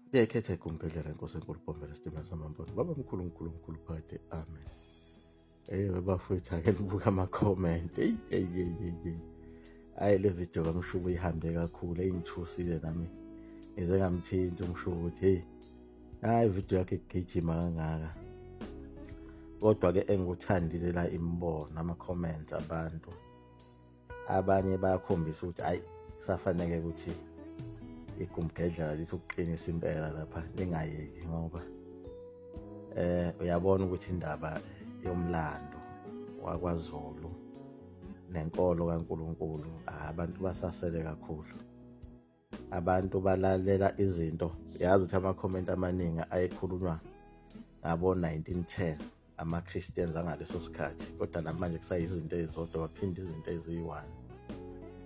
Ngiyayikhetha igumgedlela inkosi enkulu Bhombela Sitimela Samampondo. Baba mkhulu mkhulu mkhulu phakade. Amen. Hey bafowethu ake nibuke ama-comment. Hey hey hey hey hey. Hayi le video kaMshubu ihambe kakhulu ingithusile nami. Ngize ngamthinta uMshubu ukuthi hey hayi video yakhe igijima kangaka. Kodwa ke engikuthandile la imibono ama-comments abantu. Abanye bayakhombisa ukuthi hayi kusafanele ukuthi igumgedlela lithi ukuqinisa impela lapha lingayeki ngoba uyabona ukuthi indaba yomlando wakwaZulu nenkolo kaNkuluNkulu abantu basasele kakhulu. Abantu balalela izinto, yazi ukuthi ama-comment amaningi ayekhulunywa ngabo-1910 ama-Christians angaleso sikhathi, kodwa namanje kusayizinto ezizodwa, baphinde izinto eziyi-one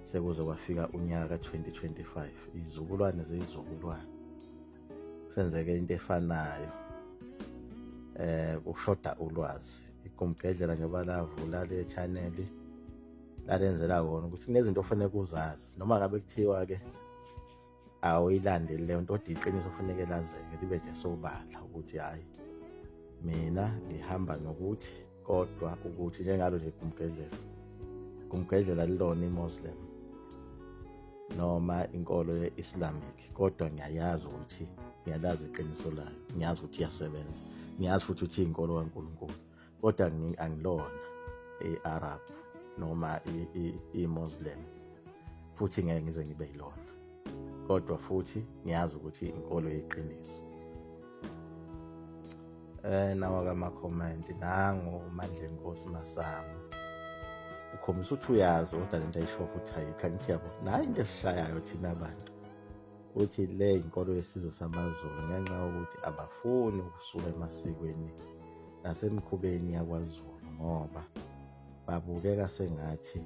sekuze kwafika unyaka ka-2025. Izizukulwane zeyizukulwane kusenzeke into efanayo, kushoda ulwazi. Igumgedlela njengoba lavula le channel lalenzela kona ukuthi kunezinto ofanele uzazi, noma ngabe kuthiwa-ke awuyilandeli leyo nto, kodwa iqiniso kufanele lazeke libe nje sobala ukuthi hhayi mina ngihamba nokuthi, kodwa ukuthi njengalo nje igumgedlela, igumgedlela lilona i-Muslim noma inkolo ye-Islamic, kodwa ngiyayazi ukuthi ngiyalazi iqiniso layo, ngiyazi ukuthi iyasebenza, ngiyazi futhi ukuthi iyinkolo kaNkulunkulu, kodwa angilona i-Arab noma i-Muslim, futhi ngeke ngize ngibe yilona, kodwa futhi ngiyazi ukuthi inkolo yeqiniso. Nawa kama-comment nangu uMandlenkosi Masango ukhombisa ukuthi uyazi, kodwa lento ayisho futhi ayikho. Angithi yabo nayi into esishayayo thina abantu, uthi le inkolo yesizwe samaZulu ngenxa yokuthi abafuni ukusuka emasikweni nasemikhubeni yakwaZulu ngoba babukeka sengathi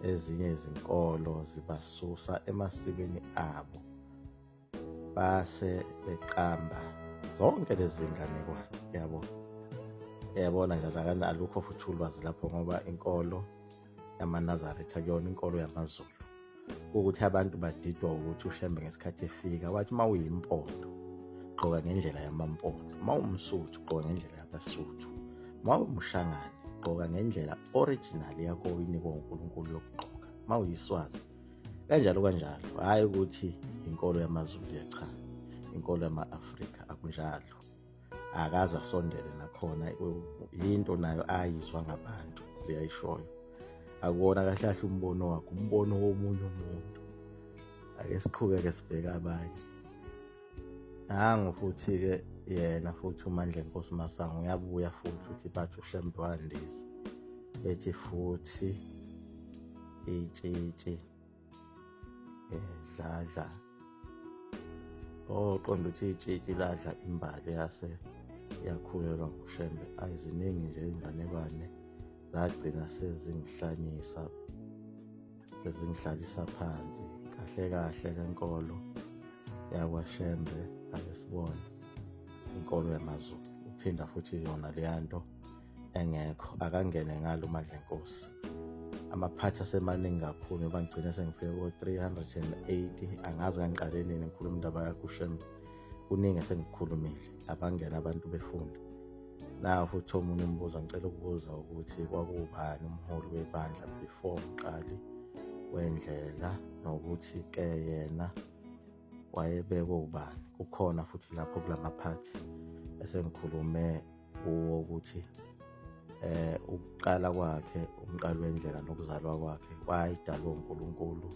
ezinye izinkolo zibasusa emasikweni abo, base beqamba zonke lezi zinganekwane. Yabo, yabona nje akana alukho futhi ulwazi lapho, ngoba inkolo yamaNazaretha kuyona inkolo yamaZulu. Ukuthi abantu badidwa ukuthi uShembe ngesikhathi efika wathi uma uyimpondo gqoka ngendlela yamampondo, uma umSuthu gqoka ngendlela yabaSuthu, uma umShangane gqoka ngendlela original yakho oyinikwa uNkulunkulu yokugqoka, uma uyiSwazi kanjalo kanjalo. Hhayi ukuthi inkolo yamaZulu, cha, inkolo yama-Afrika akunjalo. Akaze asondele nakhona, yinto nayo ayizwa ngabantu leyayishoyo, akuwona kahle kahle umbono wakhe, umbono womunye umuntu. Ake siqhubeke sibheke abanye. Nangu futhi-ke yena futhi uMandlenkosi Masango uyabuya futhi uthi bathi uShembe wandiza, bethi futhi itshitshi dladla oqonda ukuthi itshitshi ladla imbali yase yakhulelwa nguShembe. Ayiziningi nje inganekwane zagcina sezingihlanyisa, sezingihlalisa phansi. Kahle kahle lenkolo yakwaShembe ake sibone inkolo yamaZulu, uphinda futhi yona leya nto engekho. Akangene ngalo uMandlenkosi, amaphathi asemaningi kakhulu ngoba ngigcine sengifike ko-380. Angazi ngangiqale nini ngikhuluma indaba yakho uShembe, kuningi esengikukhulumile, abangena abantu befunda. Nawu futhi omunye umbuzo, ngicela ukubuza ukuthi kwakubani umholi webandla before umqali wendlela, nokuthi ke yena wayebekwe ubani? Kukhona futhi lapho kulamaphathi esengikhulume kuwo ukuthi ukuqala kwakhe umqali wendlela nokuzalwa kwakhe wayedalwe uNkulunkulu,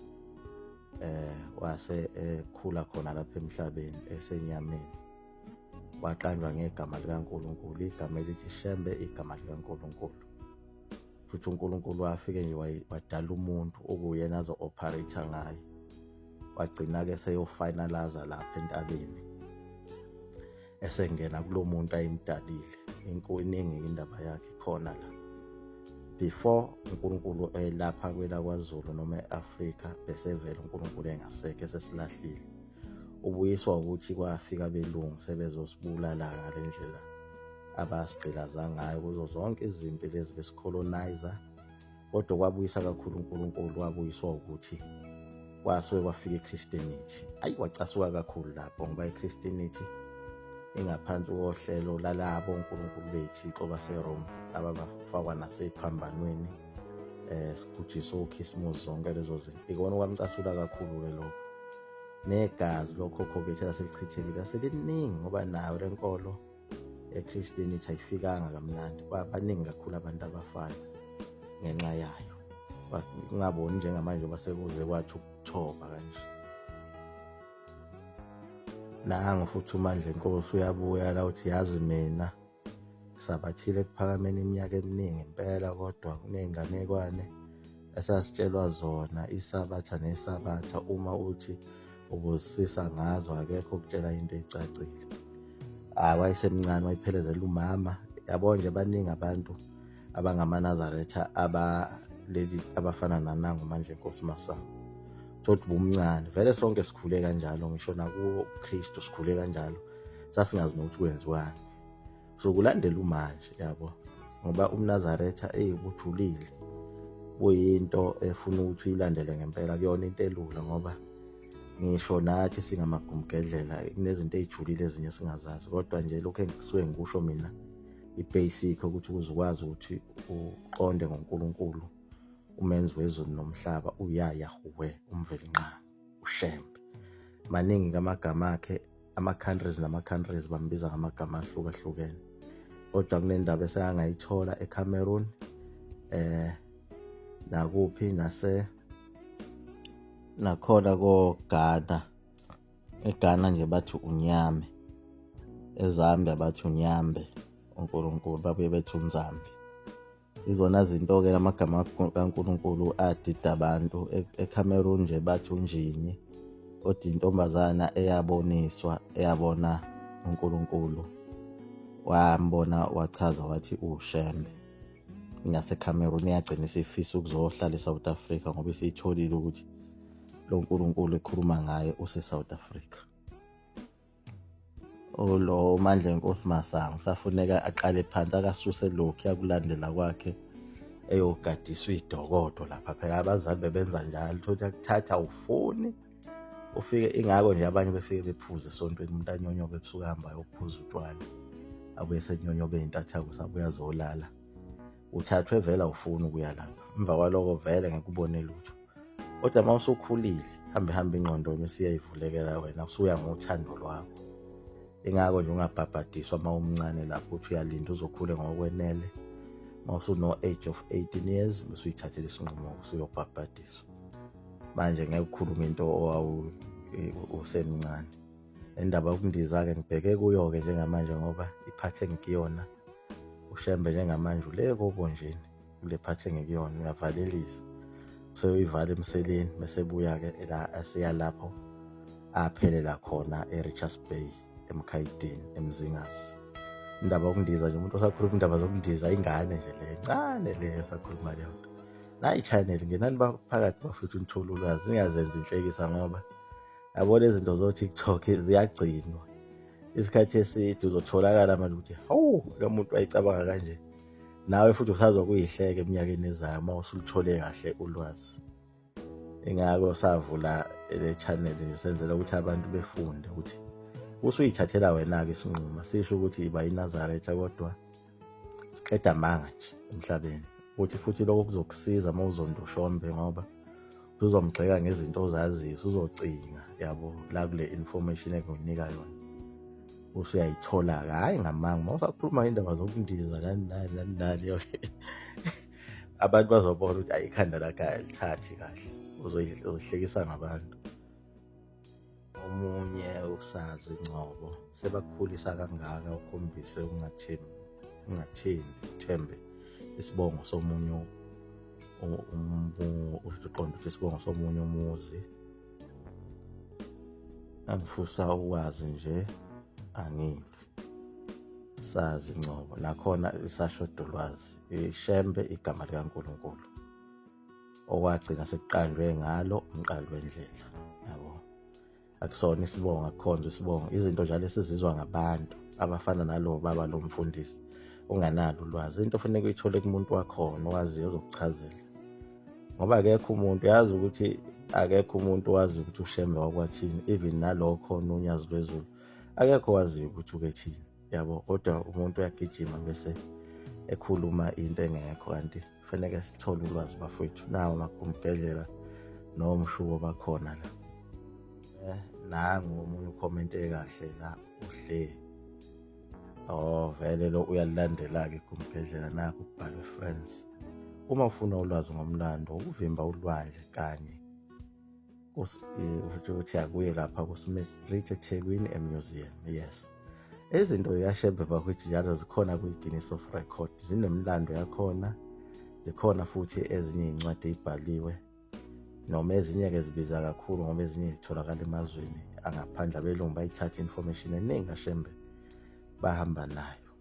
wase ekhula khona lapha emhlabeni esenyameni, waqanjwa ngegama likaNkulunkulu, igama elithi Shembe, igama likaNkulunkulu. Futhi uNkulunkulu wafike nje wadala umuntu okuyena azo-operate ngaye, wagcina-ke seyofinaliza lapha entabeni esengena kulo muntu ayimdalile. Iningi indaba yakhe khona la. Before uNkulunkulu elapha kwela kwaZulu noma e-Afrika, besevele uNkulunkulu engasekho, esesilahlile. Ubuyiswa ukuthi kwafika abelungu sebezosibulala ngale ndlela abasigqilaza ngayo kuzo zonke izimpi lezi besicolonizer, kodwa kwabuyisa kakhulu uNkulunkulu. Wabuyiswa ukuthi Kwasuke kwafika iChristianity. Ayi, wacasuka kakhulu lapho ngoba iChristianity ingaphansi kohlelo lalabo onkulunkulu beyithixo baseRome laba bafakwa nasey'phambanweni, sigujiswa okhisimusi, zonke lezo zinto. Ikona okwamcasula kakhulu-ke lokho. Negazi lokhokho bethu laselichithekile laseliningi, ngoba nayo le nkolo eChristianity ayifikanga kamnandi. Baningi kakhulu abantu abafayo ngenxa yayo. Ungaboni njengamanje ngoba sekuze kwathi ukuthoba kanje. Nangu futhi uMandla Enkosi uyabuya la, uthi yazi mina sabathile ekuphakameni iminyaka eminingi impela, kodwa kuney'nganekwane esasitshelwa zona isabatha nesabatha, uma uthi ubuzisisa ngazo akekho okutshela into ecacile. Hayi, wayesemncane wayiphelezela umama. Yabo nje baningi abantu abangamaNazaretha abaleli abafana nanangu Mandla Enkosi Masango. Thothi ubumncane vele, sonke sikhule kanjalo, ngisho nakuwo uKristu sikhule kanjalo, sasingazi nokuthi kwenziwani. So kulandela umanje, yabo, ngoba umNazaretha eyibujulile, kuyinto efuna ukuthi uyilandele ngempela, kuyona into elula, ngoba ngisho nathi singamagumgedlela kunezinto ey'julile ezinye singazazi. Kodwa nje lokhu engisuke ngikusho mina, i-basic ukuthi ukuze ukwazi ukuthi uqonde ngoNkulunkulu umenzi wezulu nomhlaba, uYahweh, uMvelinqangi, uShembe. Maningi amagama akhe, ama-countries nama-countries bambiza ngamagama ahlukahlukene. Kodwa kunendaba esengayithola eCameroon, nakuphi, nase nakhona ko-Ghana. eGhana nje bathi uNyame, eZambia bathi uNyambe uNkulunkulu, babuye bethi uNzambi. Izona zinto-ke amagama kaNkulunkulu adida abantu. ECameroon nje bathi uNjinyi, kodwa intombazana eyaboniswa, eyabona uNkulunkulu, wambona wachaza wathi uShembe. NgaseCameroon iyagcina isifisa ukuzohlala eSouth Africa ngoba isiyitholile ukuthi lo nkulunkulu ekhuluma ngaye use-South Africa. Ulo uMandla Enkosi Masango kusafuneka aqale phansi, akasuse lokhu yakulandela kwakhe eyogadiswa idokodo lapha. Phela abazali bebenza njalo, uthole akuthatha ufuni ufike, ingako nje abanye befike bephuze esontweni, umuntu anyonyobe ebusuku, ahamba ayophuza utshwala, abuye senyonyobe intathakusa, abuye azolala. Uthathwe vele awufuni ukuya lapha, emva kwaloko vele ngeke ubone lutho. Kodwa uma usukhulile, hambe hambe ingqondo isiyayivulekela wena, usuya ngothando lwakho. Ingako nje ungabhabhadiswa uma umncane lapho, uthi uyalinda uzokhule ngokwenele. Uma usuno-age of 18 years, bese uyithathela isinqumo usuyobhabhadiswa. Manje ngeke ukhulume into owawu usemncane. Indaba yokundiza-ke ngibheke kuyo-ke njengamanje, ngoba iphathe ngikuyona uShembe njengamanje ule kobonjeni kule phathe ngikuyona, uyavalelisa, seyoyivala emseleni, bese buya-ke la aseya lapho aphelela khona e-Richards Bay, eMkhayidini, eMzingazi. Indaba yokundiza nje, umuntu osakhuluma indaba zokundiza ingane nje le encane le esakhuluma leyo nto. Nayi channel, ngenani phakathi bafuthu nithole ulwazi, ningazenzi inhlekisa, ngoba yabo lezi zinto zo-TikTok ziyagcinwa isikhathi eside, uzotholakala manje ukuthi hawu, lo muntu wayicabanga kanje. Nawe futhi usazokuyihleka eminyakeni ezayo uma usuluthole kahle ulwazi. Ingako savula le channel nje, senzela ukuthi abantu befunde, ukuthi usuyithathela wena-ke isinqumo. Sisho ukuthi iba iNazaretha, kodwa siqeda amanga nje emhlabeni, ukuthi futhi lokho kuzokusiza uma uzonda uShembe, ngoba uzomgxeka ngezinto ozaziyo, usuzocinga yabo la kule information enginika yona, usuyayithola-ke. Hhayi ngamanga, uma usakhuluma indaba zokundiza nani nani nani nani, abantu bazobona ukuthi ayi, ikhanda lakhe alithathi kahle, uzohlekisa ngabantu. Omunye uSazi Ngcobo, sebakukhulisa kangaka ukhombise ukungathembi, ungathembi uthembe isibongo somunye, uqonde ukuthi isibongo somunye umuzi. Angifisa ukwazi nje, angilwi. Sazi Ngcobo, nakhona isashoda ulwazi. IShembe igama likaNkulunkulu okwagcina sekuqanjwe ngalo umqali wendlela, yabo. Akusona isibongo, akukhonzwa isibongo. Izinto njalo esizizwa ngabantu abafana nalo baba lo mfundisi unganalo ulwazi, into ofanele uyithole kumuntu wakhona owaziyo, ozokuchazela, ngoba akekho umuntu yazi ukuthi Akekho umuntu owaziyo ukuthi uShembe wakwathini, even nalokho noNyazi lwezulu akekho owaziyo ukuthi ukethini, yabo. Kodwa umuntu uyagijima bese ekhuluma into engekho, kanti kufanele sithole ulwazi bafowethu. Nawo magumbhedlela nomshubo bakhona la. Nangu omunye ukhomente kahle la, uhle. Oh, vele lo uyalilandela-ke igumbhedlela, nakho kubhalwe friends. Uma ufuna ulwazi ngomlando ukuvimba ulwandle kanye kusho ukuthi akuye lapha ku-Smith Street eThekwini emuseum. Yes, izinto yashembe bakwethu njalo zikhona kwi-Guinness of Record, zinemilando yakhona, zikhona futhi ezinye iy'ncwadi ey'bhaliwe, noma ezinye-ke zibiza kakhulu ngoba ezinye zitholakala emazweni angaphandle. Abelungu bayithatha information eningi kaShembe bahamba nayo,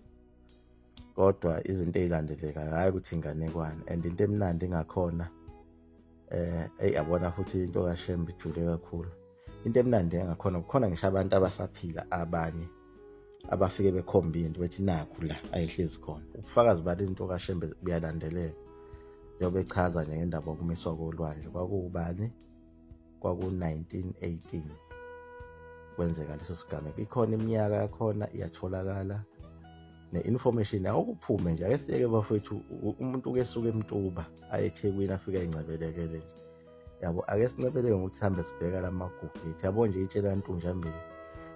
kodwa izinto ey'landelekayo hhayi ukuthi inganekwane. And into emnandi engakhona, eyi yabona futhi into kaShembe ijule kakhulu. Into emnandi engakhona, kukhona ngisho abantu abasaphila abanye abafike bekhomba into bethi nakhu la ayihlezi khona. Ubufakazi bale nto kaShembe buyalandeleka, njengoba echaza nje ngendaba yokumiswa kolwandle. Kwakuwubani? Kwaku-1918 kwenzeka leso sigameko. Ikhona iminyaka yakhona, iyatholakala ne-information. Awukuphume nje, ake siyeke bafowethu, umuntu ukesuka eMtuba aye eThekwini afike ayingcebelekele nje, yabo. Ake sincebeleke ngokuthi sihambe sibheka la magugu ethu, yabo nje itshe lantunjambili,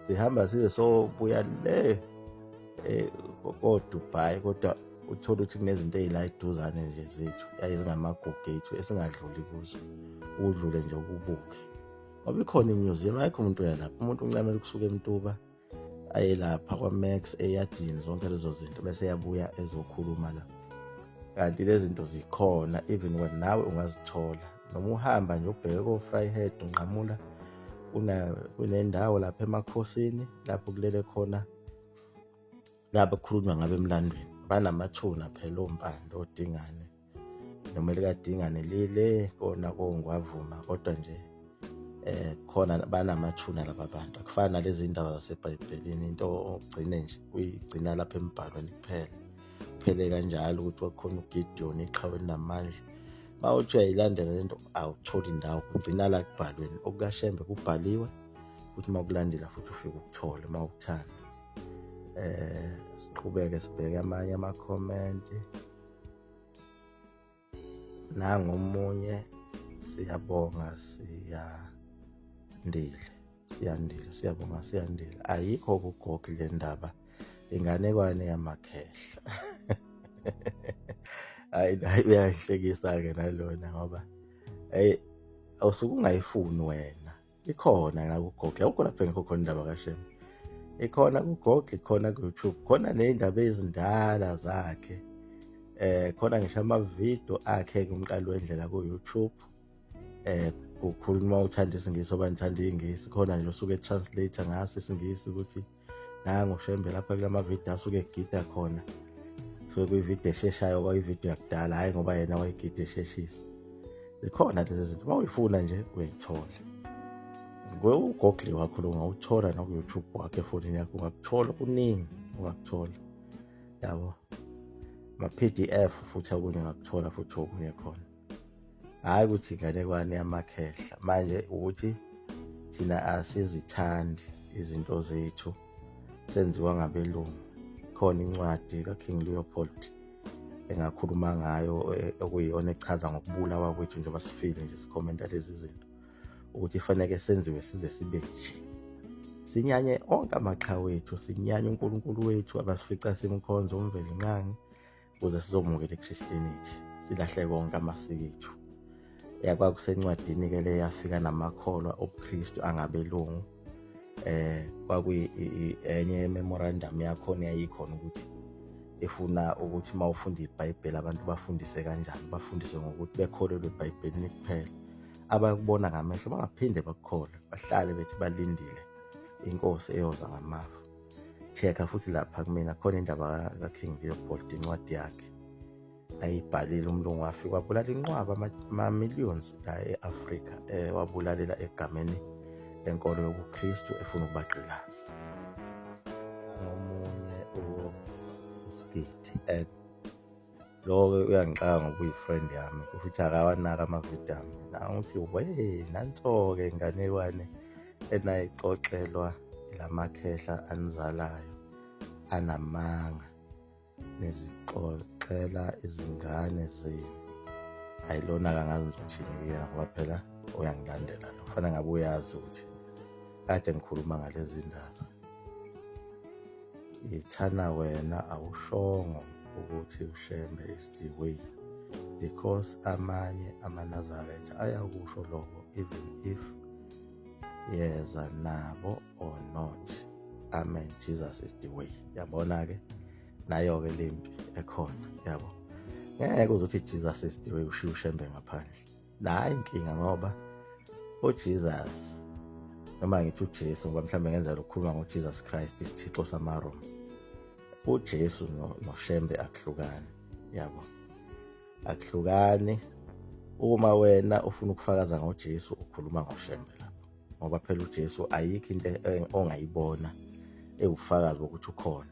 sihamba size sobuya le koDubai, kodwa uthole ukuthi kunezinto ey'la eduzane nje zethu ezingamagugu ethu esingadluli kuzo, udlule nje ukubuke ngoba ikhona imuseum. Ayikho umuntu uya lapha, umuntu uncamela ukusuka eMtuba aye lapha kwaMax eyadini, zonke lezo zinto, bese yabuya ezokhuluma la. Kanti lezi zinto zikhona, even when nawe ungazithola noma uhamba nje ubheke ko-Vryheid, unqamula kunendawo lapha emakhosini lapho kulele khona laba kukhulunywa ngabe emlandweni, banamathuna phela oMpande, oDingane, noma elikaDingane lile kona kongwavuma, kodwa nje khona banamathuna laba bantu. Akufani nalezi ndaba zaseBhayibhelini, into ogcine nje uyigcina lapha embhalweni kuphela, kuphele kanjalo ukuthi kwakhona uGideon iqhawe elinamandla. Uma uthi uyayilandela lento awutholi indawo, kugcina la kubhalweni. OkukaShembe kubhaliwe futhi, uma ukulandela futhi ufike ukuthole uma ukuthanda. Siqhubeke sibheke amanye ama-comment. Nangomunye, siyabonga siyandile, siyandile, siyabonga siyandile. Ayikho kuGoogle le ndaba, inganekwane yamakhehla. Hayi, nayi uyangihlekisa-ke nalona, ngoba hey, awusuke ungayifuni wena, ikhona la kuGoogle. Awukho lapho engekho khona indaba kaShembe, ikhona kuGoogle, ikhona ku-YouTube, khona ney'ndaba ezindala zakhe, khona ngisho amavidiyo akhe kumqali wendlela ku-YouTube. Kukhulunywa, uthanda isiNgisi oba nithanda iNgisi, khona nje usuke translate ngaso isiNgisi ukuthi nangu uShembe lapha kulama video asuke egida khona. So kwividiyo esheshayo, kwayividiyo yakudala, hhayi ngoba yena wayegida esheshisa. Zikhona lezi zinto, uma uyifuna nje uyayithola uGoogle wakho lo, ungawuthola naku-YouTube wakho efonini yakho, ungakuthola kuningi, ungakuthola, yabo, ma-PDF futhi okunye ungakuthola futhi okunye khona. Hhayi ukuthi inganekwane yamakhehla. Manje ukuthi thina asizithandi izinto zethu, senziwa ngabelungu. Khona incwadi kaKing Leopold engakhuluma ngayo, okuyiyona echaza ngokubulawa kwethu njengoba sifile nje, sikhomenta lezi zinto ukuthi faneke senziwe size sibe nje, sinyanye onke amaqhawe ethu, sinyanye uNkulunkulu wethu abasifica simkhonza uMvelinqangi, ukuze sizomukela iChristianity, silahle konke amasiko ethu. Yakwakusencwadini-ke le yafika namakholwa obuKristu angabelungu. Kwakuyi enye memorandum yakhona yayikhona ukuthi ifuna ukuthi uma ufunda iBhayibheli abantu bafundise kanjani, bafundise ngokuthi bekholelwe eBhayibhelini kuphela, abakubona ngamehlo bangaphinde bakukholwe, bahlale bethi balindile inkosi eyoza ngamafu. Check-a futhi lapha kumina khona indaba kaKing Leopold, incwadi yakhe ayibhalile. Umlungu wafika wabulala inqwaba ama-millions la e-Afrika, wabulalela egameni lenkolo yobuKristu efuna ukubagqilaza. Ngomunye uSigidi. Lo-ke uyangixaka ngoba uyi-friend yami, futhi akawanaki amavidiyo ami. Nanguthi we nanso-ke inganekwane enayixoxelwa ilamakhehla anizalayo anamanga, nizixoxela izingane zenu. Hayi lona-ke angazi ngizothini kuyena ngoba phela uyangilandela lo, kufanele ngabe uyazi ukuthi kade ngikhuluma ngalezi ndaba. Ithana wena awushongo ukuthi uShembe is the way because amanye amaNazaretha ayakusho lokho even if yeza nabo or not. Amen, Jesus is the way. Yabona-ke nayo-ke lempi ekhona, yabo. Ngeke uze uthi Jesus is the way ushiye uShembe ngaphandle. Nayi inkinga ngoba uJesus, noma ngithi uJesu ngoba mhlawumbe ngenzela ukukhuluma ngoJesus Christ, isithixo samaRoma. UJesu noShembe akuhlukani, yabo, akuhlukani. Uma wena ufuna ukufakaza ngoJesu ukhuluma ngoShembe lapho, ngoba phela uJesu ayikho into ongayibona ewufakazi bokuthi ukhona.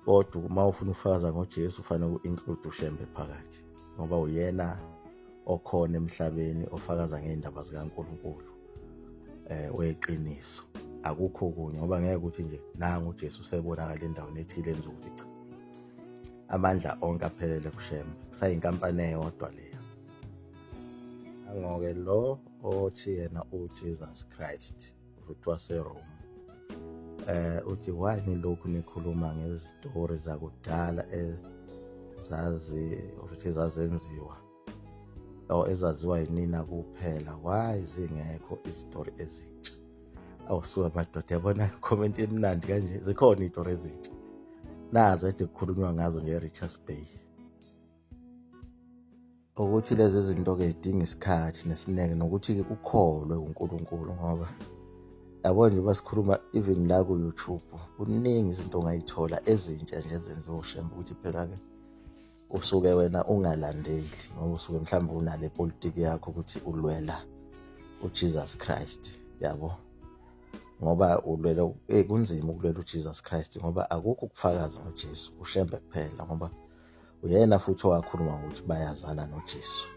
Kodwa uma ufuna ukufakaza ngoJesu ufanele u-include uShembe phakathi, ngoba uyena okhona emhlabeni ofakaza ngey'ndaba zikaNkulunkulu weqiniso. Akukho okunye, ngoba ngeke ukuthi nje nangu uJesu usebonakala endaweni ethile enza ukuthi cha, amandla onke aphelele kuShembe. Kusayinkampani eyodwa leyo. Nango-ke lo othi yena uJesus Christ futhi waseRome, uthi why nilokhu nikhuluma ngezitori zakudala ezazi ukuthi zazenziwa or ezaziwa yinina kuphela, why zingekho izitori ezintsha? Awusuka madoda, yabona comment emnandi kanje, zikhona izitori ezintsha nazo ede kukhulunywa ngazo nje Richards Bay. Ukuthi lezi zinto-ke zidinga isikhathi nesineke nokuthi-ke ukholwe uNkulunkulu, ngoba yabo nje uma sikhuluma even la ku-YouTube kuningi izinto ongayithola ezintsha nje ezenziwe uShembe, ukuthi phela-ke usuke wena ungalandeli ngoba usuke mhlawumbe unale politiki yakho ukuthi ulwela uJesus Christ, yabo, ngoba ulwela kunzima ukulwela uJesus Christ ngoba akukho ukufakaza ngoJesu, uShembe kuphela, ngoba uyena futhi owakhuluma ngokuthi bayazana noJesu,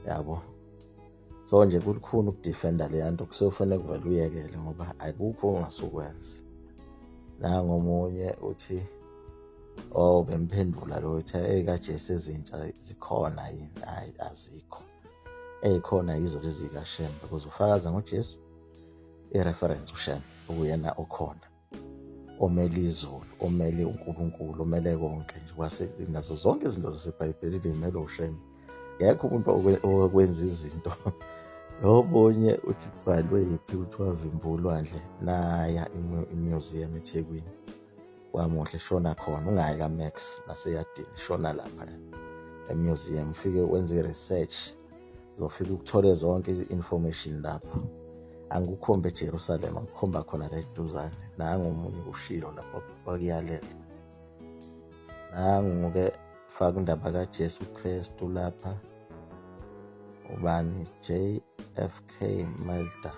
yabo. So nje kulukhuni ukudefenda leya nto, kusuke kuvele uyekele ngoba akukho ongasukwenza. Nangomunye uthi oh bemphendula lo uthi hey kaJesu ezintsha zikhona yini? Hayi azikho, eyikhona yizo lezi kaShembe, because ufakaza ngoJesu i-reference uShembe okuyena okhona omele izulu, omele uNkulunkulu, omele konke nje, kwase nazo zonke izinto zaseBhayibhelini kumele uShembe. Ngekho umuntu owakwenza izinto. Lo bonye uthi kubhalwe yiphi ukuthi wavimba ulwandle, naya imuseum eThekwini kwamuhle, shona khona, ungayi kaMax naseyadini, shona lapha emuseum ufike wenze i-research, uzofika ukuthole zonke i-information lapho. Angikukhombe eJerusalem, angikukhomba khona la eduzane. Nangu omunye ushilo lapho wakuyalela. Nangu-ke faka indaba kaJesu Kristu lapha, ubani JFK Melda,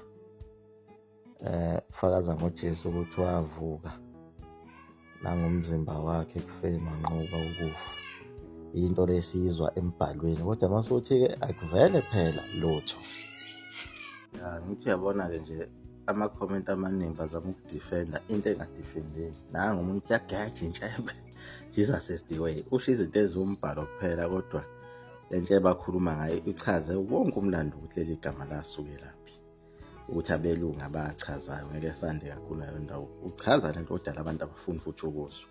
fakaza ngoJesu ukuthi wavuka nangomzimba wakhe ekufeni wanqoba ukufa. Into lesiyizwa embhalweni, kodwa masuthi-ke akuvele phela lutho. Ya ngithi uyabona-ke nje ama-comment amaningi bazama ukudefenda into engadefendeki. Nangu umuntu uyageja intshebe, Jesus is the way, usho izinto eziwumbhalo kuphela, kodwa le ntshebe akhuluma ngayo ichaze wonke umlando ukuthi leli gama lasukelaphi, ukuthi abelungu abachazayo ngeke sande kakhulu leyo ndawo. Uchaza lento odala abantu abafuni futhi ukuzwa,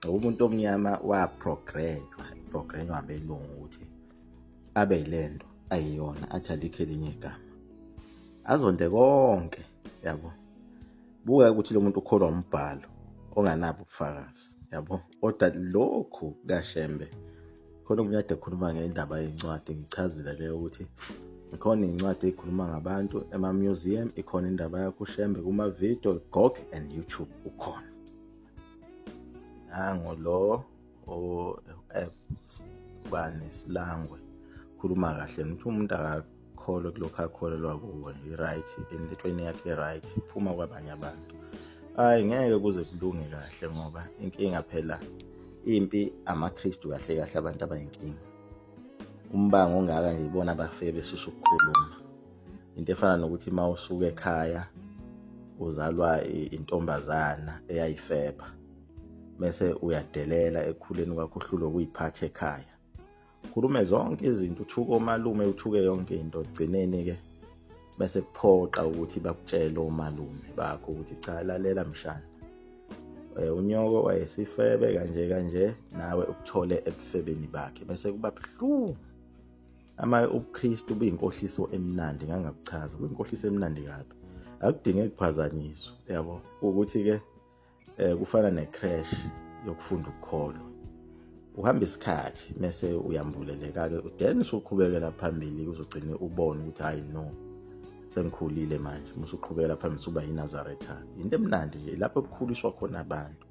ngoba umuntu omnyama waprogrenywa abelungu ukuthi abe yilento ayiyona, athi alikho elinye igama, azonde konke, yabo. Buka ukuthi lo muntu ukholwa umbhalo onganabo ubufakazi, yabo. Kodwa lokhu kaShembe khona omunye kade ekhuluma ngendaba yencwadi, ngichazile leyo ukuthi ikhona incwadi ekhuluma ngabantu ema-museum, ikhona indaba yakho uShembe kuma-video, Google and YouTube ukhona. Nango lo bani Silangwe khuluma kahle, ngithi umuntu akakholwe kulokhu akholelwa kuwo, i-right entweni yakhe, i-right iphuma kwabanye abantu. Hayi ngeke kuze kulunge kahle, ngoba inkinga phela Impi amaKristu kahle kahle abantu abayinkinga. Umbango ongaka nje ibona abafike besusa ukukhuluma. Into efana nokuthi uma usuka ekhaya uzalwa intombazana eyayifeba mese uyadelela ekukhuleni kwakho uhlulwe ukuyiphatha ekhaya. Khulume zonke izinto, uthuke omalume, uthuke yonke into, ekugcineni-ke bese kuphoqa ukuthi bakutshele omalume bakho ukuthi cha, lalela mshana, unyoko wayesifebe kanje kanje, nawe ukuthole ebufebeni bakhe, bese kuba buhlungu. Ama ubuKristu buyinkohliso emnandi, ngangakuchaza, kuyinkohliso emnandi kabi, akudingeki kuphazanyiswa, yabo. Ukuthi-ke kufana ne-crash yokufunda ukukholwa, uhamba isikhathi mese uyambuleleka-ke, then usuqhubekela phambili uzogcine ubone ukuthi hayi no, sengikhulile manje. Musuqhubekela phambili usuba yiNazaretha. Into emnandi nje lapho ekukhuliswa khona abantu,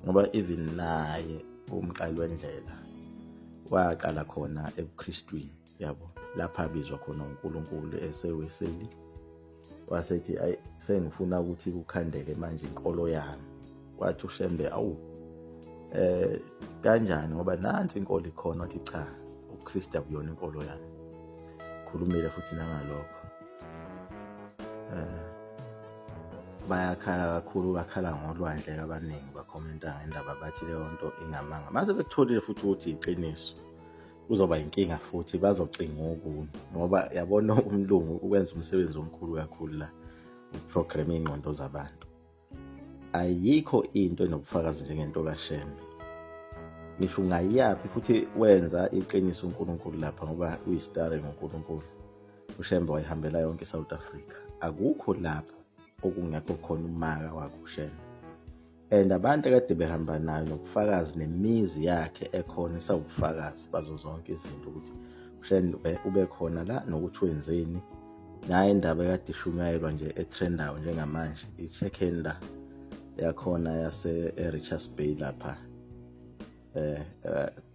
ngoba even naye umqali wendlela waqala khona ebuKristwini, yabo, lapha abizwa khona uNkulunkulu eseweseli, wasethi ayi, sengifuna ukuthi kukhandeke manje inkolo yami. Wathi uShembe, awu kanjani, ngoba nansi inkolo ikhona. Wathi cha, uKristu akuyona inkolo yami. Khulumile futhi nangalokho. Bayakhala kakhulu, bakhala ngolwandle abaningi, bakhomenta ngendaba bathi leyo nto ingamanga. Mase bekutholile futhi ukuthi iqiniso, kuzoba inkinga futhi, bazocinga okunye, ngoba yabona umlungu ukwenza umsebenzi omkhulu kakhulu la, ukuprogram iy'ngqondo zabantu. Ayikho into enobufakazi njengento kaShembe, ngisho ungayaphi, futhi wenza iqiniso uNkulunkulu lapha, ngoba uyistare ngoNkulunkulu. uShembe wayihambela yonke iSouth Africa, akukho lapho okungekho khona umaka wakhe uShembe. And abantu ekade behamba nayo nobufakazi nemizi yakhe ekhona isawubufakazi bazo zonke izinto ukuthi uShembe ube khona la nokuthi wenzeni. Nayo indaba ekade ishunyayelwa nje etrendayo njengamanje, i-check-enda yakhona yase e-Richards Bay lapha,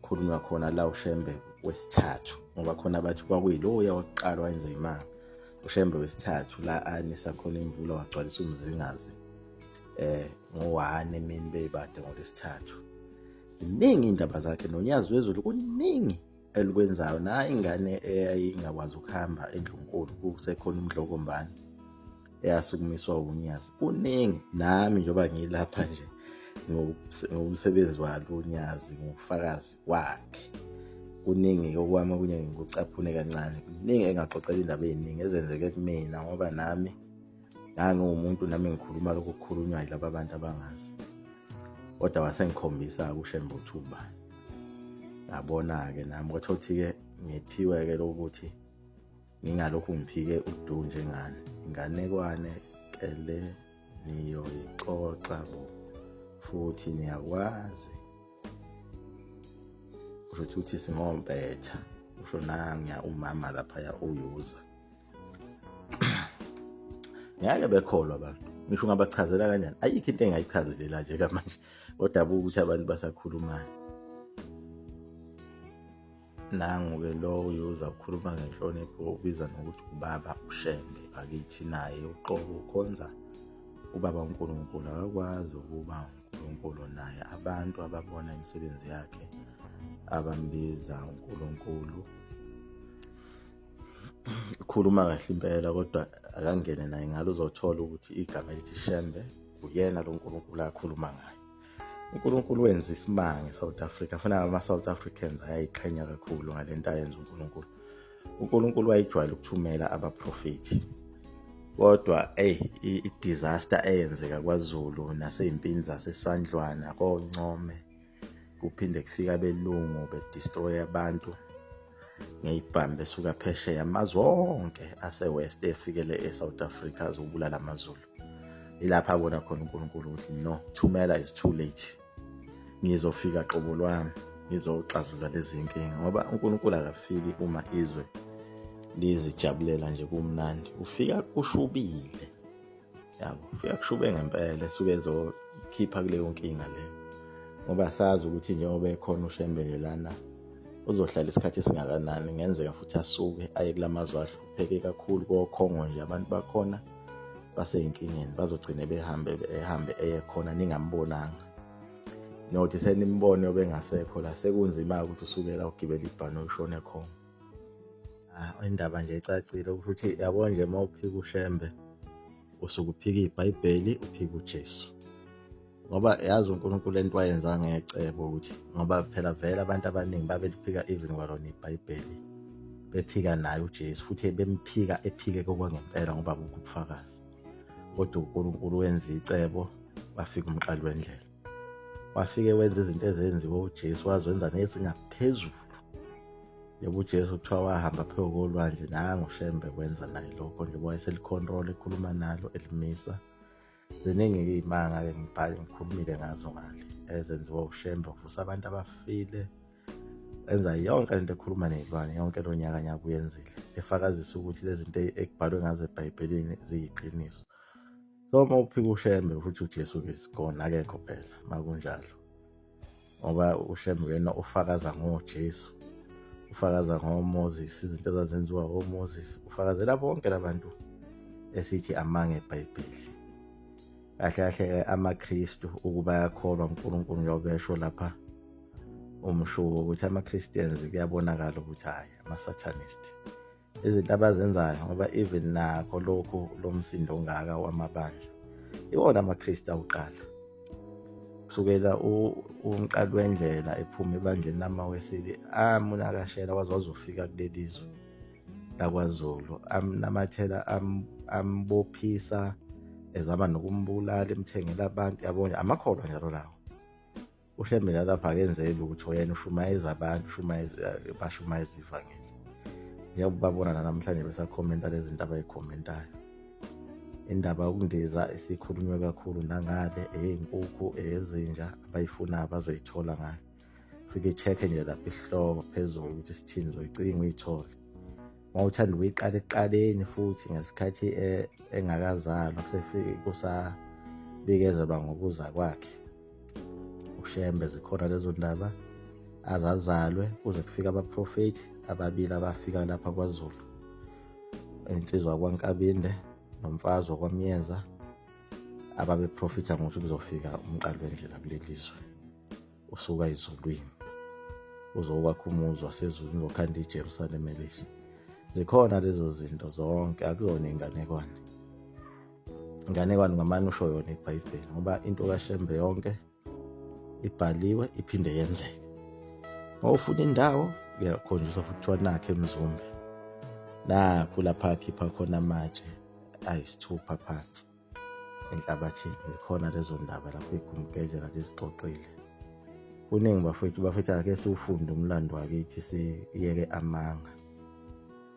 khulunywa khona la uShembe wesithathu, ngoba khona bathi kwakuyiloya wokuqala wayenza imanga, uShembe wesithathu la anisa khona imvula wagcwalisa uMzingazi ngo-1 emini beyibade ngolwesithathu. Ziningi iy'ndaba zakhe noNyazi Wezulu, kuningi elikwenzayo. Nayo ingane eyayingakwazi ukuhamba endlunkulu kusekhona uMdlokombane eyasukumiswa uNyazi, kuningi. Nami njengoba ngilapha nje ngomsebenzi walo uNyazi, ngufakazi wakhe, kuningi okwami, okunye ngikucaphune kancane, kuningi engaxoxela indaba ey'ningi ezenzeke kumina, ngoba nami ngangiwumuntu, nami ngikhuluma lokhu kukhulunywa yilaba abantu abangazi, kodwa wasengikhombisa uShembe ukuthi ubani. Ngabona-ke nami kwathiwa ukuthi-ke ngiphiwe-ke lokuthi ngingalokhu ngiphike udu njengani. Inganekwane ke le niyoyixoxa bo, futhi niyakwazi kusho ukuthi singompetha, usho nangiya umama laphaya uyuza. Ngeke bekholwa abantu, ngisho ungabachazela kanjani, ayikho into engayichazelela nje kamanje, kodwa buka ukuthi abantu basakhulumani. Nangu-ke lo uyuza ukhuluma ngenhlonipho, ubiza nokuthi ubaba uShembe bakithi, naye uqobo ukhonza ubaba uNkulunkulu, akakwazi ukuba uNkulunkulu naye. Abantu ababona imisebenzi yakhe abambiza uNkulunkulu. Ukhuluma kahle impela, kodwa akangene naye ngalo, uzothola ukuthi igama elithi Shembe uyena lo Nkulunkulu akhuluma ngaye. uNkulunkulu wenza isimanga eSouth Africa, fanele ama-South Africans ayayiqhenya kakhulu ngale nto ayenza uNkulunkulu. uNkulunkulu wayejwayele ukuthumela abaprofethi, kodwa eyi i-disaster eyenzeka kwaZulu nasey'mpini zaseSandlwana koNcome, kuphinde kufika abelungu bedestroy abantu ngey'bhamu besuka phesheya, amazwe onke ase-West efikele e-South Africa azobulala amaZulu. Ilapho abona khona uNkulunkulu ukuthi no, thumela is too late, ngizofika qobo lwami ngizoxazulula lezi nkinga, ngoba uNkulunkulu akafiki uma izwe lizijabulela nje kumnandi, ufika kushubile, yabo, ufika kushube ngempela, esuke ezokhipha kuleyo nkinga leyo, ngoba sazi ukuthi njengoba ekhona uShembe lana uzohlala isikhathi esingakanani, kungenzeka futhi asuke aye kulamazwe ahlupheke kakhulu koKhongo nje, abantu bakhona baseyinkingeni, bazogcine behambe ehambe eye khona ningambonanga. Nothi senimbone obengasekho la, sekunzima ukuthi usuke la ugibele ibhanoyi ushone khona. Ah, indaba nje ecacile ukuthi yabo nje uma uphika uShembe usuke uphika iBhayibheli, uphika uJesu. Ngoba yazi uNkulunkulu lento wayenza ngecebo ukuthi ngoba phela vele abantu abaningi babeliphika even kwalona iBhayibheli, bephika naye uJesu, futhi bemphika ephike kokwangempela ngoba akukho ubufakazi. Kodwa uNkulunkulu wenza icebo, wafika umqali wendlela, wafike wenza izinto ezenziwe uJesu, wazenza nezingaphezulu. Yebo, uJesu kuthiwa wahamba phezu kolwandle, nangu uShembe wenza naye lokho nje, wayeselicontrol ekhuluma nalo elimisa. Ziningi-ke iy'manga-ke ngibhale ngikhulumile ngazo ngale ezenziwa uShembe, uvusa abantu abafile, enza yonke lento ekhuluma ney'lwane, yonke lo nyaka nyaka uyenzile, efakazisa ukuthi lezi zinto ekubhalwe ngazo eBhayibhelini ziyiqiniso. So uma uphika uShembe futhi uJesu-ke is gone, akekho phela makunjalo, ngoba uShembe uyena ufakaza ngoJesu, ufakaza ngoMoses, izinto ezazenziwa oMoses, ufakazela bonke labantu esithi amanga eBhayibheli. Kahle kahle amaKristu ukuba ayakholwa uNkulunkulu, njengoba esho lapha umshuko ukuthi ama-Christians kuyabonakala ukuthi hhayi ama-Satanist izinto abazenzayo, ngoba even nakho lokhu lo msindo ongaka wamabandla iwona amaKristu awuqala kusukela umqali wendlela ephuma ebandleni lamaWeseli amunakashela waze wazofika kuleli zwe lakwaZulu, amnamathela, ambophisa, ezama nokumbulala, emthengela abantu, yabona amakholwa njalo lawo. UShembe lapha akenzeli lutho, yena ushumayeza abantu, ushumayeza, bashumayeza ivangeli. Njengoba babona namhlanje besakhomenta lezi zinto abayikhomentayo. Indaba yokundiza isikhulunywe kakhulu nangale, eyezinkukhu, eyezinja, abayifunayo bazoyithola ngale. Fike i-check-e nje lapha isihloko phezulu ukuthi sithini, uzoyicinga uyithole. Uma uthanda ukuyiqala ekuqaleni futhi ngesikhathi engakazalwa, kusabikezelwa ngokuza kwakhe uShembe, zikhona lezo ndaba, azazalwe kuze kufike abaprofethi ababili abafika lapha kwaZulu, insizwa kwaNkabinde nomfazi wakwaMyeza, ababeprofitha ngokuthi kuzofika umqali wendlela kuleli zwe usuka ezulwini uzokwakha umuzi wasezulwini, uzokhanda iJerusalema elisha. Zikhona lezo zinto zonke, akuzona inganekwane. Inganekwane ngamane usho yona iBhayibheli, ngoba into kaShembe yonke ibhaliwe iphinde yenzeke. Uma ufuna indawo kuyakhonjiswa futhi, kuthiwa nakho eMzumbe, nakhu lapha akhipha khona amatshe ayisithupha phansi enhlabathini. Zikhona lezo ndaba lapho igumgedlela lizixoxile. Kuningi bafethu, bafethu ake siwufunde umlando wakithi, siyeke amanga,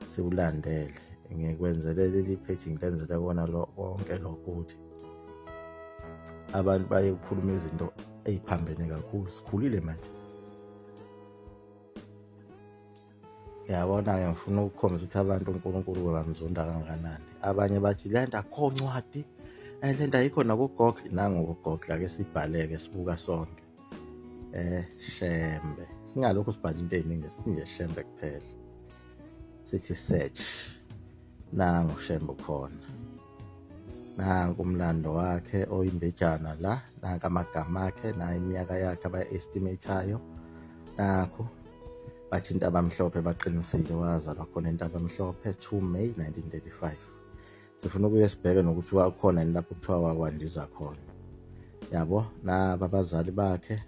siwulandele. Ngikwenzele leli page, ngilenzele kona konke lokho ukuthi abantu baye kukhuluma izinto ey'phambene kakhulu. Sikhulile manje, yabona-ke. Ngifuna ukukhombisa ukuthi abantu uNkulunkulu bamzonda kangakanani. Abanye bathi le nto akukho ncwadi, le nto ayikho nakuGoogle. NangokuGoogle ake sibhaleke sibuka sonke Shembe, singalokhu sibhala into ey'ningi, sithi nje Shembe kuphela, sithi search, nangu Shembe ukhona, nanku umlando wakhe oyimbejana la, nanka amagama akhe, nayo iminyaka yakhe abayi-estimate-ayo, nakhu bathi Intabamhlophe baqinisile, wazalwa khona eNtabamhlophe 2 May 1935. Sifuna ukuye sibheke nokuthi wakhona yini lapho kuthiwa wakwandiza khona, yabo. Naba abazali bakhe,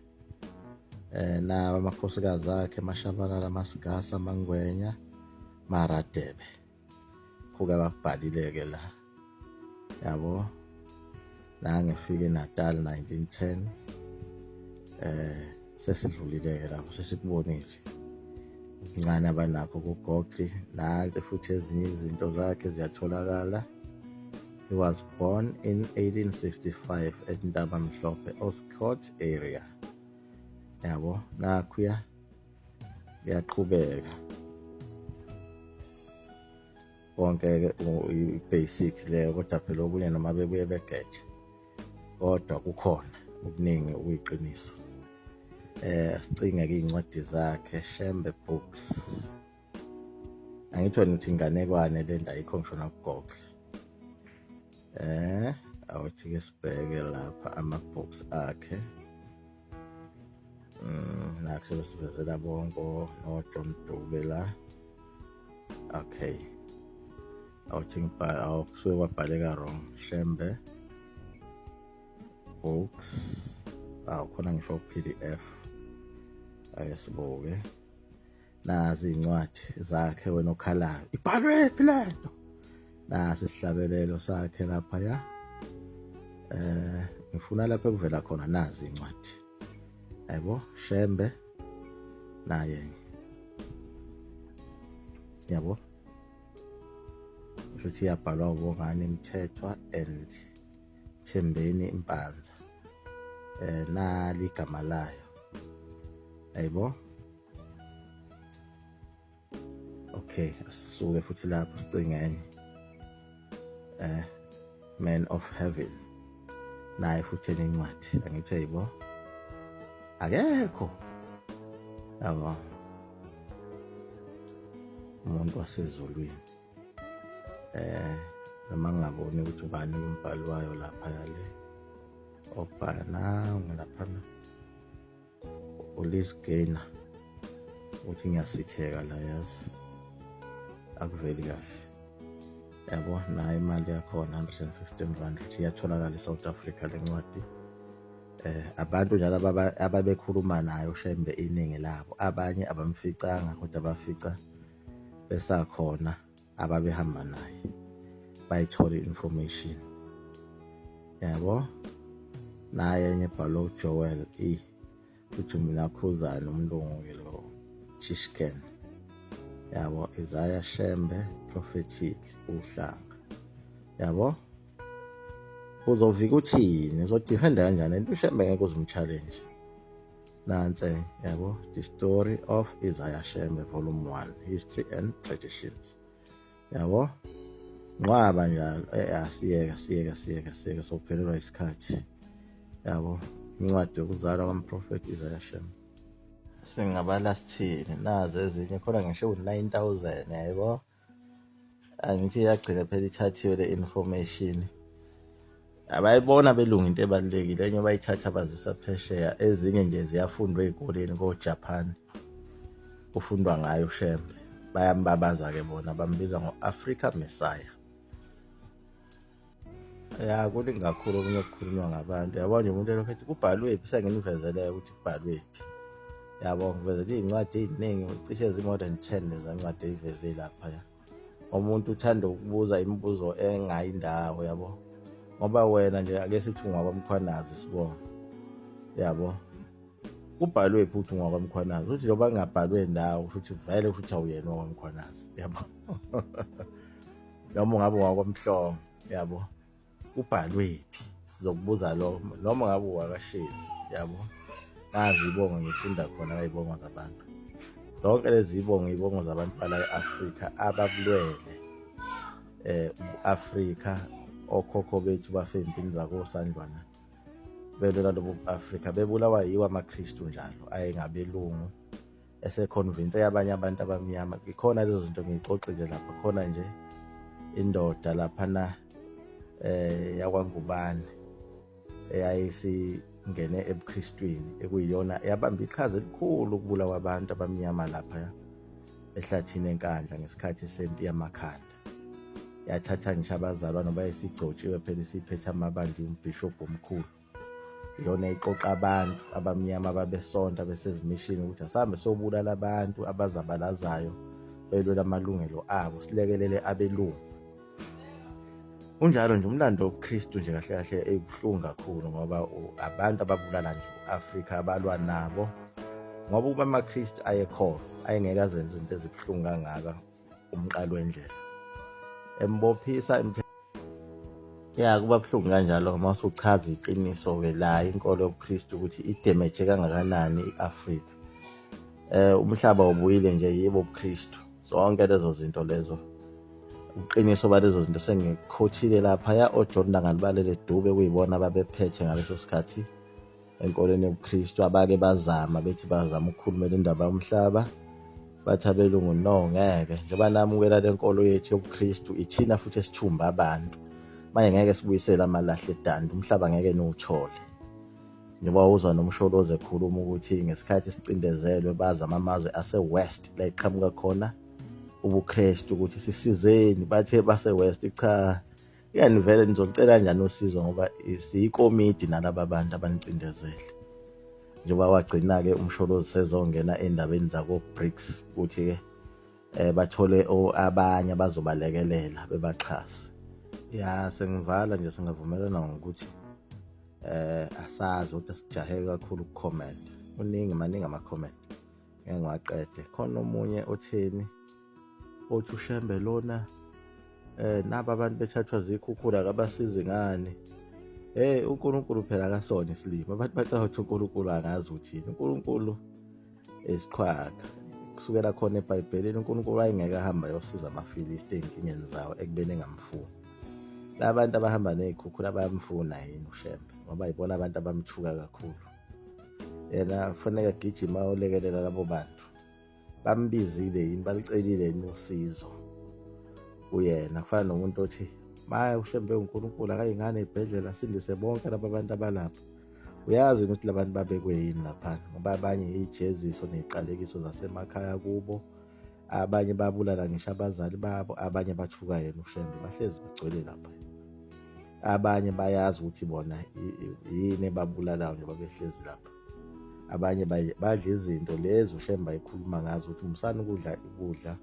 naba amakhosikazi akhe, Mashabalala, Masigasa, Mangwenya, Maradebe, kuke bakubhalile-ke la, yabo. Nangifike eNatal 1910, sesidlulile-ke lapho, sesikubonile okuncane abanakho kuGoogle. Nansi futhi ezinye izinto zakhe ziyatholakala. He was born in 1865 at Ntabamhlophe, Oscott area, yabo. Nakhuya kuyaqhubeka konke-ke, i-basic leyo, kodwa phela okunye noma bebuye begeje, kodwa kukhona okuningi okuyiqiniso. Sicinge-ke iy'ncwadi zakhe, Shembe Books. Angithi wena uthi inganekwane le nto, ayikho ngisho nakuGoogle. Awuthi-ke sibheke lapha ama-books akhe. Nakho sebesivezela bonke noJohn Dube la. Okay, awuthi ngibhala, awukusuke kwabhaleka wrong. Shembe books, awu khona ngisho PDF. Ake sibuke nazi iy'ncwadi zakhe, wena okhalayo, ibhalwe phi lento? Nasi isihlabelelo sakhe laphaya. Ngifuna lapho ekuvela khona nazi incwadi, yabo, Shembe naye, yabo, futhi iyabhalwa uBongani Mthethwa and Thembeni Mpanza. Nali igama layo, ayibo. Okay, asisuke futhi lapho sicingene Man of Heaven, naye futhi enye incwadi, angithi ayibo, akekho, yabo, umuntu wasezulwini. Noma ngingaboni ukuthi ubani umbhali wayo lapha, yale obhala nangu laphana uLiz Gaynor, uthi ngiyasitheka la, yazi akuveli kahle, yabo. Nayo imali yakhona 115 rand, futhi iyatholakala eSouth Africa le ncwadi. Abantu njalo ababekhuluma naye uShembe, iningi labo, abanye abamficanga, kodwa bafica besakhona ababehamba naye, bayithola i-information, yabo. Naye enye ebhalwe uJoel E, futhi mina Khuzani, umlungu-ke lo, Tishken, yabo, Isaiah Shembe Prophetic uhlanga, yabo. Uzovika uthini? Uzodefenda kanjani into uShembe ngeke uzumchallenge? Nansi, yabo, The Story of Isaiah Shembe Volume 1, History and Traditions, yabo, nqwaba njalo. Asiyeka, siyeka, siyeka, siyeka, sophelelwa isikhathi, yabo. Incwadi yokuzalwa kwamprofethi Isaiah Shembe, singabala sithini? Nazi ezinye khona ngisho u-9000, yabo. Angithi iyagcina phela ithathiwe le information, abayibona belungu into ebalulekile. Enye bayithatha bazisa phesheya, ezinye nje ziyafundwa ey'koleni ko-Japan, kufundwa ngayo uShembe. Bayambabaza-ke bona, bambiza ngo-Africa Messiah. Ya, kuningi kakhulu okunye okukhulunywa ngabantu, yabo nje. Umuntu elokhu ethi kubhalwephi, senginivezeleyo ukuthi kubhalwephi, yabo. Ngivezele iy'ncwadi ey'ningi, cishe zi-more than 10 leza ncwadi ey'veze laphaya. Umuntu uthanda ukubuza imibuzo engayindawo, yabo, ngoba wena nje ake sithi ungwakwaMkhwanazi, sibonga, yabo, kubhalwe phi ukuthi ungwakwaMkhwanazi? Uthi njengoba kungabhalwe ndawo, futhi vele futhi awuyena owakwaMkhwanazi, yabo. Noma ungabe ungwakwamhlongo, yabo, kubhalwe phi? Sizokubuza lo. Noma ngabe uwakashezi, yabo. Nazi ibongo, ngifunda khona la ibongo zabantu. Zonke lezi ibongo, ibongo zabantu bala e-Afrika ababulwele ubu-Afrika. Okhokho bethu bafe empini zakosandlwana belwela lobu bu-Afrika, bebulawa yiwo amaKristu njalo ayengabelungu eseconvince abanye abantu abamnyama. Ikhona lezo zinto ngiyixoxile lapha khona nje. Indoda laphana yakwaNgubane eyayisingene ebuKristwini, ekuyiyona yabamba iqhaza elikhulu ukubulawa abantu abamnyama lapha ehlathini eNkandla ngesikhathi sempi yamakhanda, yathatha ngisho abazalwane bayesigcotshiwe phela, isiphethe amabandla, umbhishobhi omkhulu, iyona iqoqa abantu abamnyama ababesonta besezimishini ukuthi asihambe siyobulala abantu abazabalazayo belwela amalungelo abo, silekelele abelungu. Unjalo nje umlando wobuKristu nje, kahle kahle ebuhlungu kakhulu, ngoba abantu ababulala nje u-Afrika abalwa nabo, ngoba ukuba amaKristu ayekhona ayengeke azenze izinto ezibuhlungu kangaka. Umqalo wendlela embophisa. Ya, kuba buhlungu kanjalo uma usuchaza iqiniso-ke la, inkolo yobuKristu ukuthi idamage kangakanani i-Afrika. Umhlaba ubuyile nje yibo ubuKristu, zonke lezo zinto lezo. Uqiniso balezo zinto sengikhothile laphaya, oJohn Langalibalele Dube, kuyibona ababephethe ngaleso sikhathi enkolweni yobuKristu, abake bazama, bethi bazama ukukhulumela indaba yomhlaba, bathi abelungu no, ngeke, njengoba namukela le nkolo yethu yobuKristu, ithina futhi esithumba abantu manje, ngeke sibuyisele amalahle edanda, umhlaba ngeke niwuthole. Njengoba uzwa noMsholozi ekhuluma ukuthi ngesikhathi sicindezelwe bazama amazwe ase-West la iqhamuka khona ubuKristu ukuthi sisizeni, bathe base-West cha, yani vele nizocela kanjani usizo ngoba siyikomidi nalaba bantu abanicindezele. Njengoba wagcina-ke uMsholozi sezongena endabeni zako-BRICS ukuthi-ke bathole abanye abazobalekelela bebaxhase. Ya, sengivala nje, singavumelana ngokuthi asazi ukuthi asijahe kakhulu ukucomment. Kuningi, maningi ama-comment, ngeke ngiwaqede. Khona omunye otheni, othi uShembe lona naba abantu bethathwa zikhukhula akabasizi ngani. Hey, uNkulunkulu phela akasona isilima. Abantu bacabanga ukuthi uNkulunkulu angazi uthini. uNkulunkulu esiqhwaga kusukela khona eBhayibhelini, uNkulunkulu wayengeke ahamba ayosiza amaFilisti ey'nkingeni zawo ekubeni engamfuni. La bantu abahamba ney'khukhula bayamfuna yini uShembe, ngoba yibona abantu abamthuka kakhulu. Yena kufanele agijima ayolekelela labo bantu. Bambizile yini, balucelile yini usizo kuyena? Kufana nomuntu othi maye uShembe uNkulunkulu akayingane ey'bhedlela asindise bonke laba bantu abalapha. Uyazi ukuthi labantu babekwe yini laphana, ngoba abanye ijeziso neziqalekiso zasemakhaya kubo, abanye babulala ngisho abazali babo, abanye bathuka yena uShembe, bahlezi bagcwele lapha. Abanye bayazi ukuthi bona yini ebabulalayo njengoba behlezi lapha. Abanye badla izinto lezi uShembe ayikhuluma ngazo ukuthi musani ukudla ukudla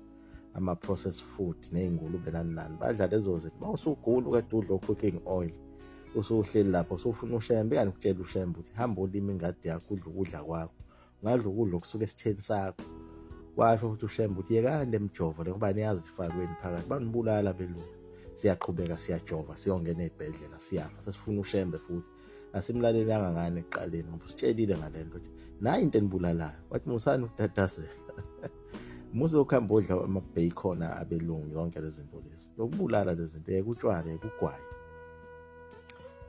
ama-processed food ney'ngulube nani nani, badla lezo zinto. Uma usugula ukade udla o-cooking oil, usuhleli lapho usufuna uShembe, ingani ukutshela uShembe ukuthi hamba ulime ingadi yakho, udle ukudla kwakho, ungadla ukudla okusuka esitheni sakho. Washo futhi uShembe ukuthi yekani le mijovo le ngoba niyazi ifakweni phakathi, banibulala belungu. Siyaqhubeka siyajova, siyongena ey'bhedlela, siyafa, sesifuna uShembe futhi. Asimlalelanga ngani ekuqaleni ngoba usitshelile ngale nto ukuthi nayi into enibulalayo. Wathi musani ukutatazela, muze ukuhamba udla ama-bacon abelungu, yonke lezi zinto lezi lokubulala lezi zinto, yeka utshwala, yeka ugwayi.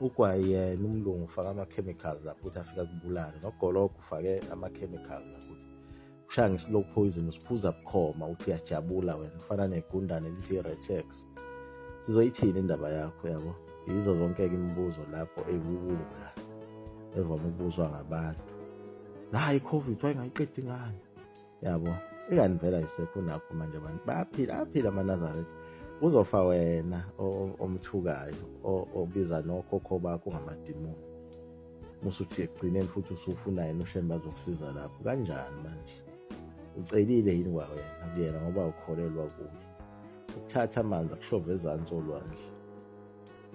Ugwayi yena umlungu ufaka ama-chemicals lapho ukuthi afike kubulale, nogologo ufake ama-chemicals lapho ukuthi ushaya nge-slow poison, usiphuza bukhoma uthi uyajabula wena, ufana negundane lidla i-Retex. Sizoyithini indaba yakho yabo? Yizo zonke-ke imibuzo lapho ewuwula evame ukubuzwa ngabantu. Nayi i-COVID wayengayiqedi ngani yabo? Ingani vele ayisekho nakho manje, abantu bayaphila, ayaphila amaNazaretha. Kuzofa wena omthukayo, obiza nokhokho bakho ngamadimoni, musuthi ekugcineni futhi usufuna yena uShembe azokusiza lapho. Kanjani manje? Ucelile yini kwawena kuyena ngoba ukholelwa kuye? Ukuthatha amanzi akushove ezansi olwandle.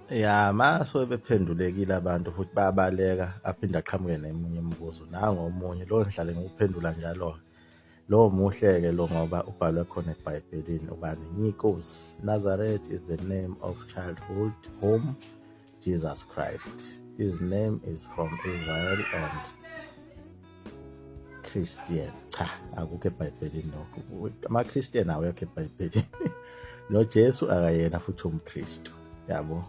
Ya, maso bephendulekile abantu futhi bayabaleka, aphinde aqhamuke nemunye imibuzo. Nangu omunye lo ngihlale ngiwuphendula njalo. Lo muhle-ke lo ngoba ubhalwe khona eBhayibhelini ubani? Nikos. Nazareth is the name of childhood home Jesus Christ. His name is from Israel and Christian. Cha, akukho eBhayibhelini lokho. AmaChristian awekho eBhayibhelini. NoJesu akayena futhi umKristu. Yabo.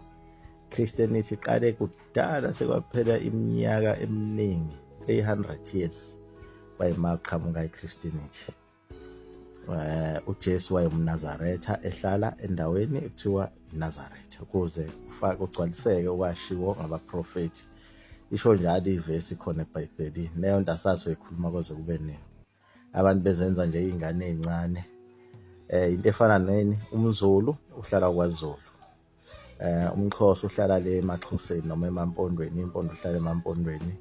Christianity iqale kudala, sekwaphela iminyaka eminingi, 300 years bayimaqhamuka iChristianity. UJesu wayemNazaretha ehlala endaweni ekuthiwa iNazaretha ukuze kufake kugcwaliseke okwashiwo ngabaprofethi. Isho njalo ivesi khona eBhayibhelini. Leyo nto asazi soyikhuluma koze kube nini. Abantu bezenza nje iy'ngane ey'ncane. Into efana neni, umZulu uhlala kwaZulu. UmXhosa uhlala le emaXhoseni noma emaMpondweni, impondo uhlala emaMpondweni.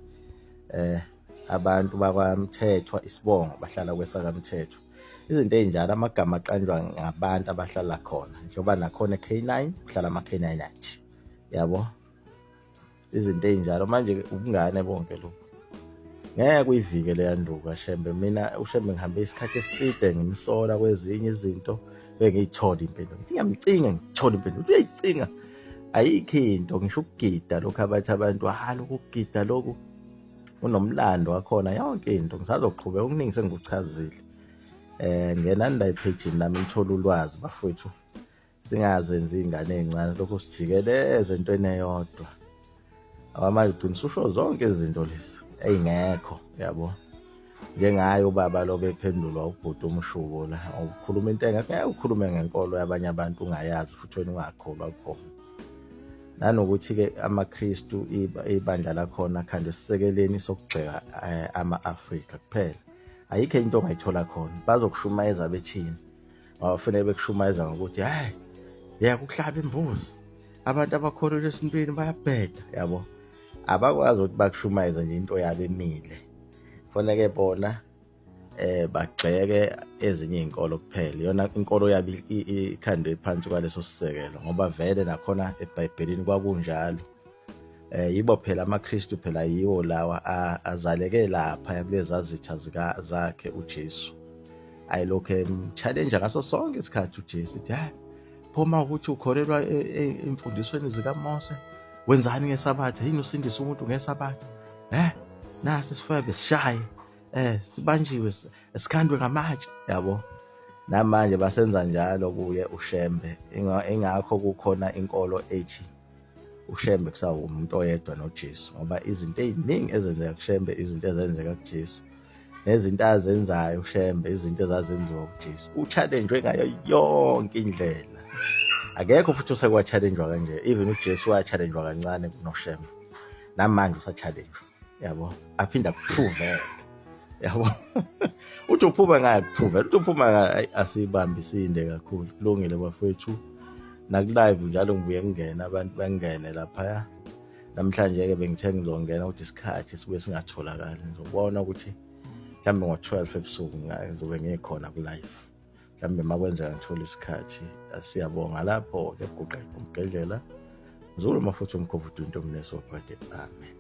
Abantu bakwaMthethwa isibongo bahlala kwesakaMthethwa. Izinto ey'njalo, amagama aqanjwa ngabantu abahlala khona, njengoba nakhona e-K9 kuhlala ama-K9 yabo, izinto ey'njalo. Manje ubungane bonke lokhu ngeke uyivike leya nduku kaShembe. Mina uShembe ngihambe isikhathi eside ngimsola kwezinye izinto, bengiyithola impendulo, ngithi ngiyamcinga, ngithola impendulo, uyayicinga, ayikho into. Ngisho ukugida lokhu abathi abantu, ha, lokhu ukugida lokhu unomlando wakhona, yonke into. Ngisazoqhubeka, okuningi sengikuchazile. Ngenani la ephejini lami nithole ulwazi bafowethu, singazenzi iy'ngane ey'ncane lokhu sijikeleze entweni eyodwa. Manje ugcina ususho zonke izinto lezi ey'ngekho yabo, njengaye ubaba lo bephendulwa ubhuti umshuko la, ukhuluma into engekho. Ngeke ukhulume ngenkolo yabanye abantu ungayazi futhi wena ungakholwa khona. Nanokuthi-ke amaKristu ibandla lakhona khandwe esisekeleni sokugxeka ama-Afrika kuphela. Ayikho into ongayithola khona. Bazokushumayeza bethini? Ngoba kufanele bekushumayeza ngokuthi hayi, yeka ukuhlaba imbuzi. Abantu abakholelwa esintwini bayabheda, yabo. Abakwazi ukuthi bakushumayeze nje into yabo emile. Kufanele bona bagxeke ezinye izinkolo kuphela. Iyona inkolo yabo ikhandwe phansi kwaleso sisekelo, ngoba vele nakhona eBhayibhelini kwakunjalo. Yibo phela amaKristu phela yiwo lawa azaleke lapha kuleza zitha zakhe uJesu. Ayilokhu em-challenge ngaso sonke isikhathi uJesu, ithi hayi, phuma ukuthi ukholelwa emfundisweni zikaMose, wenzani ngeSabatha? Yini usindisa umuntu ngeSabatha? Nasi isifebe sishaye, sibanjiwe, sikhandwe ngamatshe, yabo. Namanje basenza njalo kuye uShembe. Ingakho kukhona inkolo ethi uShembe kusawumuntu oyedwa noJesu, ngoba izinto eziningi ezenzeka kuShembe izinto ezenzeka kuJesu, nezinto azenzayo uShembe izinto ezazenziwa uJesu. U-challenge ngayo yonke indlela. Akekho futhi osekwa-challenge kanje. Even uJesu wa-challenge kancane kunoShembe, namanje usa-challenge, yabo, aphinda akuprove, yabo. Uthi uphuma ngayo kuprove, uthi uphuma ngayo. Asibambi sinde kakhulu. Kulungile bafowethu, naku-live njalo ngibuye ngingena, abantu bengene laphaya. Namhlanje-ke bengithe ngizongena ukuthi isikhathi sibuye singatholakali. Ngizobona ukuthi mhlawumbe ngo-12 ebusuku ngizobe ngikhona ku-live, mhlawumbe uma kwenzeka ngithola isikhathi. Siyabonga lapho-ke. Guqa umgedlela Mzulu Mafutha, umkhovu, into mneso phade. Amen.